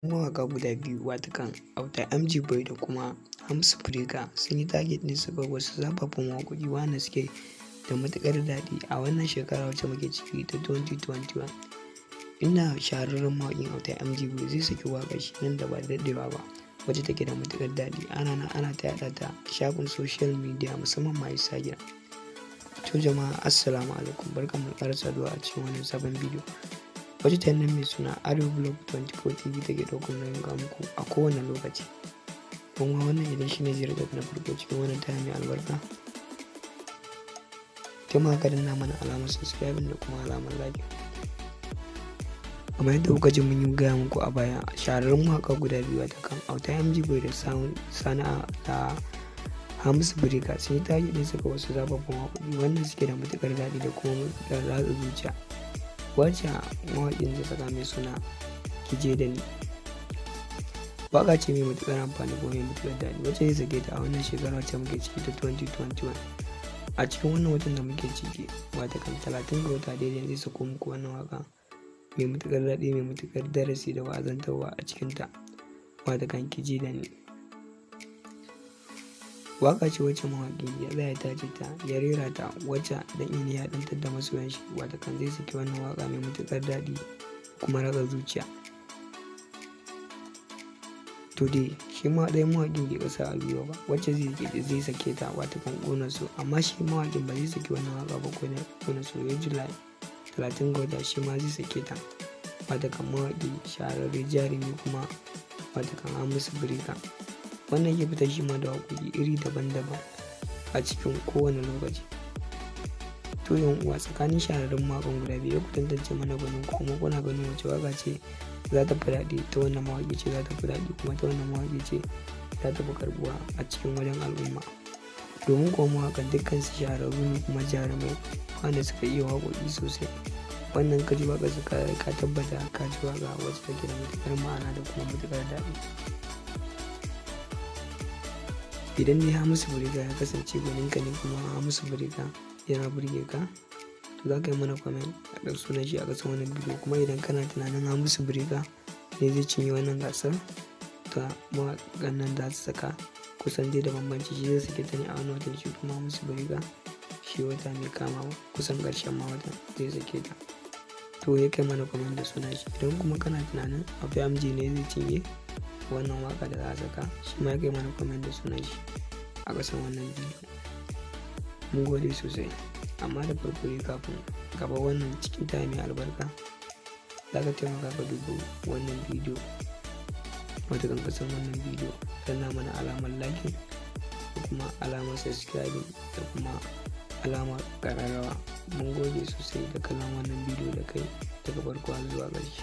Mawaƙa guda biyu, watakan Auta MG Boy da kuma Hamisu Breaker, sun yi target ɗin saka wasu zafafan waƙoƙi wanda suke da matuƙar daɗi a wannan shekara wacce muke ciki ta 2021. Inda shahararren mawaƙin Auta MG Boy zai saki waƙar shi nan da ba da daɗewa ba, wacce take da matuƙar daɗi. Ana nan ana ta yaɗa ta a shafin social media, musamman ma Instagram. To jama'a, assalamu alaikum, barkanmu da ƙara saduwa a cikin wannan sabon bidiyo. Wacce ta nan mai suna Arewa Blog 24 TV take ɗaukar nauyin kawo muku a kowane lokaci. Kuma wannan idan shine ziyartar na farko cikin wannan taya mai albarka, taimaka ka danna mana alamar subscribing da kuma alamar like. Kamar yadda kuka ji mun yi gaya muku a baya, shahararrun mawaƙa guda biyu, wata kan Auta MG Boy da Sana'a da Hamisu Breaker, sun yi target ɗin saka wasu zafafan waƙoƙi wanda suke da matuƙar daɗi da kuma matuƙar ratsa zuciya. Wacce mawaƙin zai saka mai suna Kije da Ni. Waƙa ce mai matuƙar amfani kuma mai matuƙar daɗi wacce zai sake ta a wannan shekara wacce muke ciki ta 2021. A cikin wannan watan da muke ciki, watakan 30 ga wata daidai, zai sako muku wannan waƙa mai matuƙar daɗi, mai matuƙar darasi da wa'azantarwa a cikinta, watakan Kije da Ni. Waƙa ce wacce mawaƙi ya tsaya ya tace ta, ya rera ta, wacce don ya nishaɗantar da masoyan shi. Watakan zai saki wannan waƙa mai matuƙar daɗi kuma ratsa zuciya. To dai shi ma ɗayan mawaƙin bai ƙasa a gwiwa ba, wacce zai sake ta, watakan Ƙona So. Amma shi mawaƙin ba zai saki wannan waƙa ba Ƙona So ya July 30 ga wata shi ma zai sake ta. Watakan mawaƙi shahararre, jarumi kuma, watakan Hamisu Breaker. Wannan ya fita shi ma da waƙoƙi iri daban-daban a cikin kowane lokaci. To yan uwa, tsakanin shahararrun mawaƙan guda biyu, ku tantance mana gwanin ku, kuma kuna ganin wace waƙa ce za ta fi daɗi, ta wannan mawaƙi ce za ta fi daɗi, kuma ta wannan mawaƙi ce za ta fi karɓuwa a cikin wajen al'umma? Domin kuwa mawaƙan dukkan su shahararru ne kuma jarumai wanda suka iya waƙoƙi sosai. Wannan ka ji waƙar su, ka tabbata ka ji waƙa wacce take da matuƙar ma'ana da kuma matuƙar daɗi. Idan dai Hamisu Breaker ya kasance gwaninka ne kuma Hamisu Breaker yana burge ka, to za ka yi mana comment a ɗan sunan shi a ƙasan wannan bidiyo. Kuma idan kana tunanin Hamisu Breaker ne zai cinye wannan gasar ta mawaƙan nan da su saka, kusan dai da bambanci, shi zai sake ta ne a wannan watan, shi kuma Hamisu Breaker shi wata mai kamawa, kusan ƙarshen ma watan zai sake ta. To ya kai mana comment da sunan shi. Idan kuma kana tunanin Auta MG ne zai cinye wannan waka da za a saka, shi ma ya kai mana comment da sunan shi a ƙasan wannan bidiyo. Mun gode sosai. Amma da farko dai, kafin gaba wannan cikin ta mai albarka, za ka taimaka ka duba wannan bidiyo, wata kan ƙasan wannan bidiyo, danna mana alamar like da kuma alamar subscribing da kuma alamar ƙararrawa. Mun gode sosai da kallon wannan bidiyo da kai daga farko har zuwa ƙarshe.